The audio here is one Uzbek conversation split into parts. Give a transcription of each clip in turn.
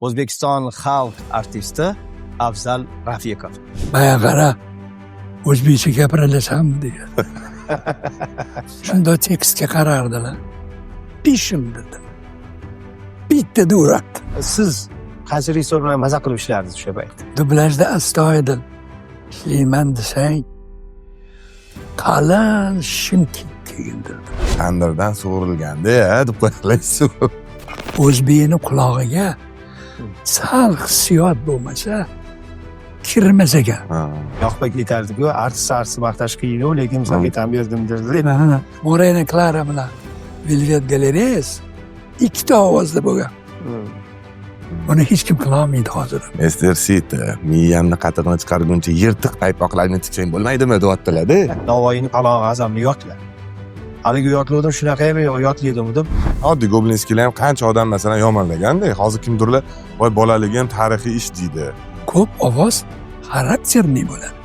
O'zbekiston xalq artisti Afzal Rafiqov. Manga qara, o'zbekcha gapiralasanmi degan. Shunda tekstga qarardilar. Пишем dedim. Bittada uratdi. Siz qaysi rejissyor bilan maza qilib ishlardingiz o'sha payt? Dublyajda astoydil ishlayman desang, qalin shim kiygin dedi. Tandirdan sug'urilganda ya deb qo'yadilar suv. O'zbekni qulog'iga sal hissiyot bo'lmasa kirmas ekan. Yoqbek aytardiku, artist artist maqtash qiyin, lekin sizga aytam berdim derdi. Mana Morena Clara bilan Velvet Galereyas ikkita ovozda bo'lgan. Buni hech kim qilolmaydi hozir. Mister Siti, miyamni qatig'ini chiqarguncha yirtiq paypoqlarni tiksang bo'lmaydimi, deyaptilar-da. Navoiyni Qalon G'azamni yodla. Haligi yodlovdim, shunaqa ham yodlaydim deb. Oddiy Goblinskiylar ham qancha odam masalan yomonlaganda, hozir kimdirlar voy bolaligim tarixiy ish deydi. Ko'p ovoz xarakterli bo'ladi.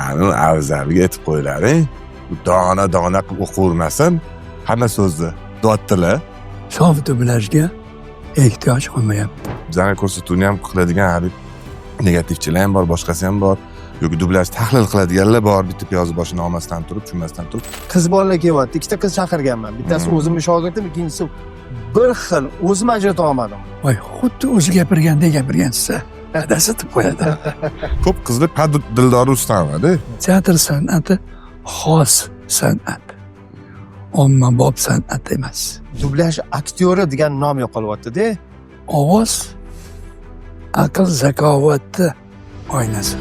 Ani Afzalga aytib qo'ylaring, dona dona qilib o'qivermasin hamma so'zni, deyaptilar. Sof dublyajga ehtiyoj qolmayapti. Bizani ko'rsatuvni ham qiladigan haligi negativchilar ham bor, boshqasi ham bor yoki dublyaj tahlil qiladiganlar bor, bitta piyozni boshini olmasdan turib, tushunmasdan turib. Qiz bolalar kelyapti, ikkita qiz chaqirganman. Bittasi o'zimni shogirdim, ikkinchisi bir xil, o'zim ajrata olmadim. Voy, xuddi o'zi gapirgandek gapirgansiz, adasi deb qo'yadi. Ko'p qizlar pad Dildora Rustamovada. Teatr san'ati xos san'at, ommabop san'at emas. Dublyaj aktyori degan nom yo'qolyapti-da. Ovoz aql zakovatni oynasi.